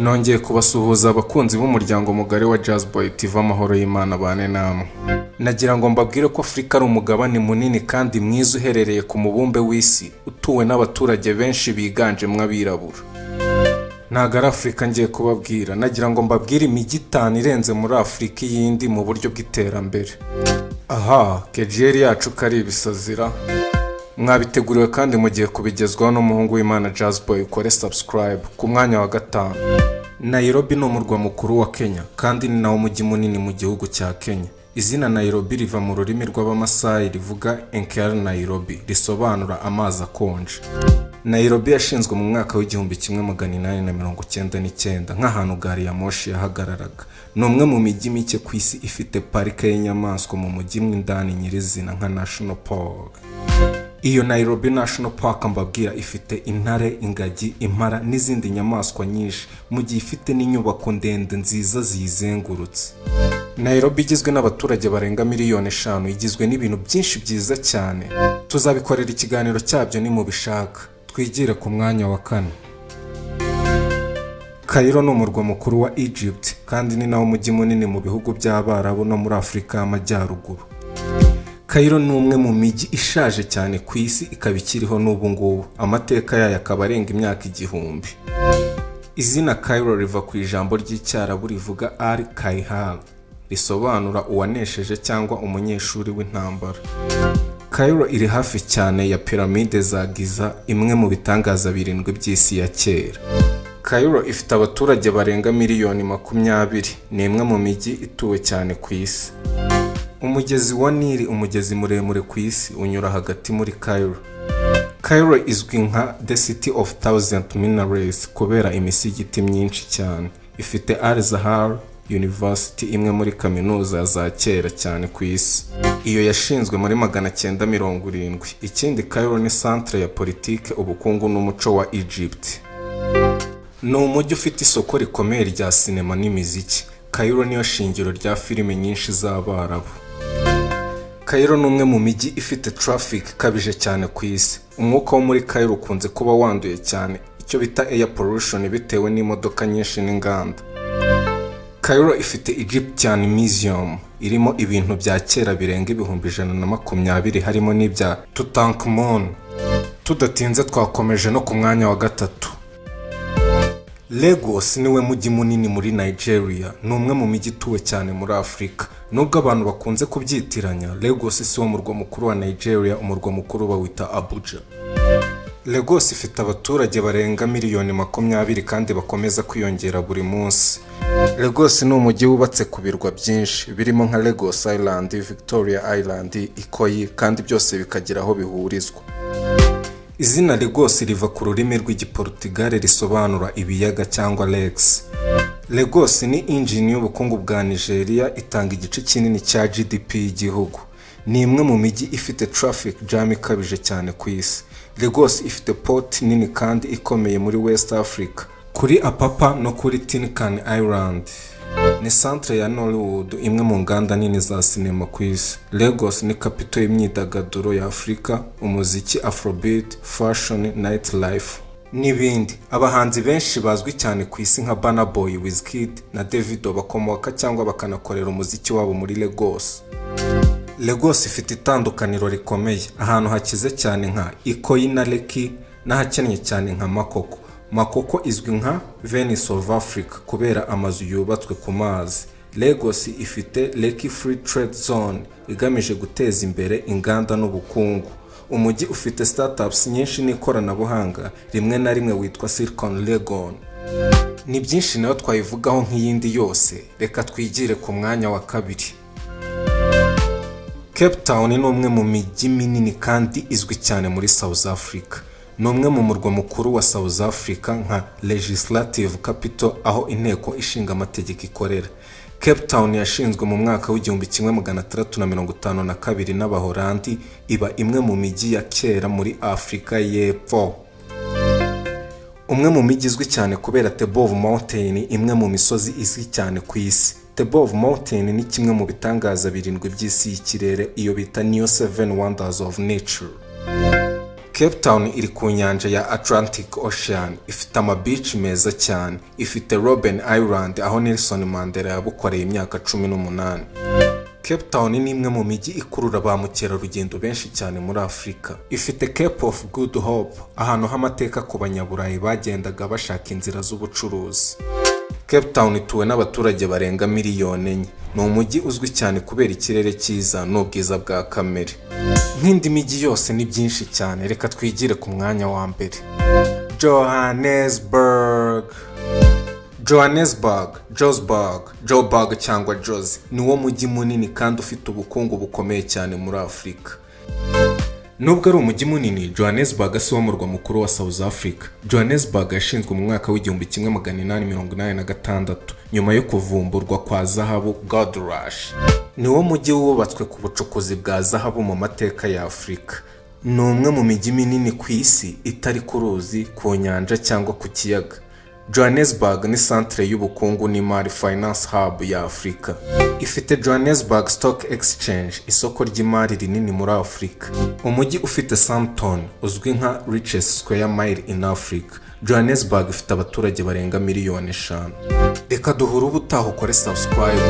Nongeye kubasuhuza, abakunzi b'umuryango mugari wa Jazz Boy TV. Amahoro y'Imana bane namwe. Nagira ngo mbabwire ko Afurika ari umugabane munini kandi mwiza uherereye ku mubumbe w'isi, utuwe n'abaturage benshi biganjemo abirabura. Ntabwo ari Afurika ngiye kubabwira, nagira ngo mbabwire imijyi itanu irenze muri Afurika iyindi mu buryo bw'iterambere. Aha kejiyeri yacu ko ari ibisazira, mwabiteguriwe kandi mugiye kubigezwaho n'umuhungu w'Imana Jazz Boy. Ukore subscribe. Ku mwanya wa gatanu, Nairobi ni umurwa mukuru wa Kenya kandi ni nawo mujyi munini mu gihugu cya Kenya. Izina Nairobi riva mu rurimi rw'Abamasayi rivuga Enkel Nairobi, risobanura amazi akonje. Nairobi yashinzwe mu mwaka w'1899 nk'ahantu gari ya moshi yahagararaga. Ni umwe mu mijyi mike ku isi ifite parike y'inyamaswa mu mujyi mo indani nyirizina nka National Park. Iyo Nairobi National Park mbabwira ifite intare, ingagi, impara n'izindi nyamaswa nyinshi, mu gihe ifite n'inyubako ndende nziza ziyizengurutse. Nairobi igizwe n'abaturage barenga miliyoni 5, igizwe n'ibintu byinshi byiza cyane. Tuzabikorera ikiganiro cyabyo nimubishaka. Twigire ku mwanya wa kane. Cairo ni umurwa mukuru wa Egypt kandi ni nawo mujyi munini mu bihugu by'Abarabu no muri Afurika y'Amajyaruguru. Cairo ni umwe mu mijyi ishaje cyane ku isi, ikaba ikiriho n'ubu ngubu, amateka yayo akaba arenga imyaka 1000. Izina Cairo riva ku ijambo ry'Icyarabu rivuga Al Kaihal, risobanura uwanesheje cyangwa umunyeshuri w'intambara. Cairo iri hafi cyane ya piramide za Giza, imwe mu bitangaza birindwi by'isi ya kera. Cairo ifite abaturage barenga miliyoni 20, ni imwe mu mijyi ituwe cyane ku isi. Umugezi wa Nili, umugezi muremure ku isi, unyura hagati muri Cairo. Cairo izwi nka The City of Thousand Minarets kubera imisigiti myinshi cyane. Ifite Al Azhar University, imwe muri kaminuza za kera cyane ku isi. Iyo yashinzwe muri 970. Ikindi, Cairo ni centre ya politike, ubukungu n'umuco wa Egypt. Ni umujyi ufite isoko rikomeye rya sinema n'imiziki. Cairo niyo shingiro rya filime nyinshi z'Abarabu. Cairo ni umwe mu mijyi ifite traffic ikabije cyane ku isi. Umwuka wo muri Cairo ukunze kuba wanduye cyane, icyo bita air pollution, bitewe n'imodoka nyinshi n'inganda. Cairo ifite Egyptian Museum irimo ibintu bya kera birenga 120,000, harimo n'ibya Tutankhamun. Tudatinze twakomeje no ku mwanya wa gatatu. Lagos niwe mujyi munini muri Nigeria, ni umwe mu mijyi ituwe cyane muri Afurika. Nubwo abantu bakunze kubyitiranya, Lagos si wo murwa mukuru wa Nigeria, umurwa mukuru bawita Abuja. Lagos ifite abaturage barenga miliyoni 20 kandi bakomeza kwiyongera buri munsi. Lagos ni umujyi wubatse ku birwa byinshi birimo nka Lagos Island, Victoria Island, Ikoyi, kandi byose bikagira aho bihurizwa. Izina Lagos riva ku rurimi rw'Igiportugal risobanura ibiyaga cyangwa lakes. Lagos ni injini y'ubukungu bwa Nigeria, itanga igice kinini cya GDP y'igihugu. Ni imwe mu mijyi ifite traffic jam ikabije cyane ku isi. Lagos ifite port nini kandi ikomeye muri West Africa, kuri Apapa no kuri Tincan Island. Ni centre ya Nollywood, imwe mu nganda nini za sinema ku isi. Lagos ni capital y'imyidagaduro ya Afurika, umuziki Afrobeat, fashion, nightlife n'ibindi. Abahanzi benshi bazwi cyane ku isi nka Burna Boy, Wizkid na Davido bakomoka cyangwa bakanakorera umuziki wabo muri Lagos. Lagos ifite itandukaniro rikomeye, ahantu hakize cyane nka Ikoyi na Lekki n'ahakennye cyane nka Makoko. Makoko izwi nka Venice of Africa kubera amazu yubatswe ku mazi. Lagos ifite Lekki Free Trade Zone igamije guteza imbere inganda n'ubukungu. Umujyi ufite startups nyinshi n'ikoranabuhanga, rimwe na rimwe witwa Silicon Lagoon. Ni byinshi nayo twayivugaho nk'iyindi yose, reka twigire ku mwanya wa kabiri. Cape Town ni umwe mu mijyi minini kandi izwi cyane muri South Africa. Ni umwe mu murwa mukuru wa South Africa nka Legislative Capital, aho inteko ishinga amategeko ikorera. Cape Town yashinzwe mu mwaka w'1652 n'Abahorandi, iba imwe mu mijyi ya kera muri Afurika y'Epfo. Umwe mu mijyi izwi cyane kubera Table Mountain, imwe mu misozi izwi cyane ku isi. Table Mountain ni kimwe mu bitangaza birindwi by'isi y'ikirere, iyo bita New Seven Wonders of Nature. Cape Town iri ku nyanja ya Atlantic Ocean, ifite ama beach meza cyane, ifite Robben Island aho Nelson Mandela yabukoreye imyaka 18. Cape Town ni imwe mu mijyi ikurura ba mukerarugendo benshi cyane muri Afurika. Ifite Cape of Good Hope, ahantu h'amateka ku Banyaburayi bagendaga bashaka inzira z'ubucuruzi. Cape Town ituwe n'abaturage barenga miliyoni 4. Ni umujyi uzwi cyane kubera ikirere cyiza n'ubwiza bwa kamere. Nk'indi mijyi yose ni byinshi cyane, reka twigire ku mwanya wa mbere. Johannesburg. Johannesburg, Joburg, Joburg cyangwa Jozi ni wo mujyi munini kandi ufite ubukungu bukomeye cyane muri Afurika. Nubwo ari umujyi munini, Johannesburg si wo murwa mukuru wa South Africa. Johannesburg yashinzwe mu mwaka w'1886 nyuma yo kuvumburwa kwa zahabu, Gold Rush. Ni wo mujyi wubatswe ku bucukuzi bwa zahabu mu mateka ya Afurika. Ni umwe mu mijyi minini ku isi itari ku ruzi, ku nyanja cyangwa ku kiyaga. Johannesburg ni centre y'ubukungu n'imari, finance hub ya Afurika. Ifite Johannesburg Stock Exchange, isoko ry'imari rinini muri Afurika. Umujyi ufite Sandton uzwi nka richest square mile in Africa. Johannesburg ifite abaturage barenga miliyoni 5. Reka duhure ubutaha, ukore subscribe.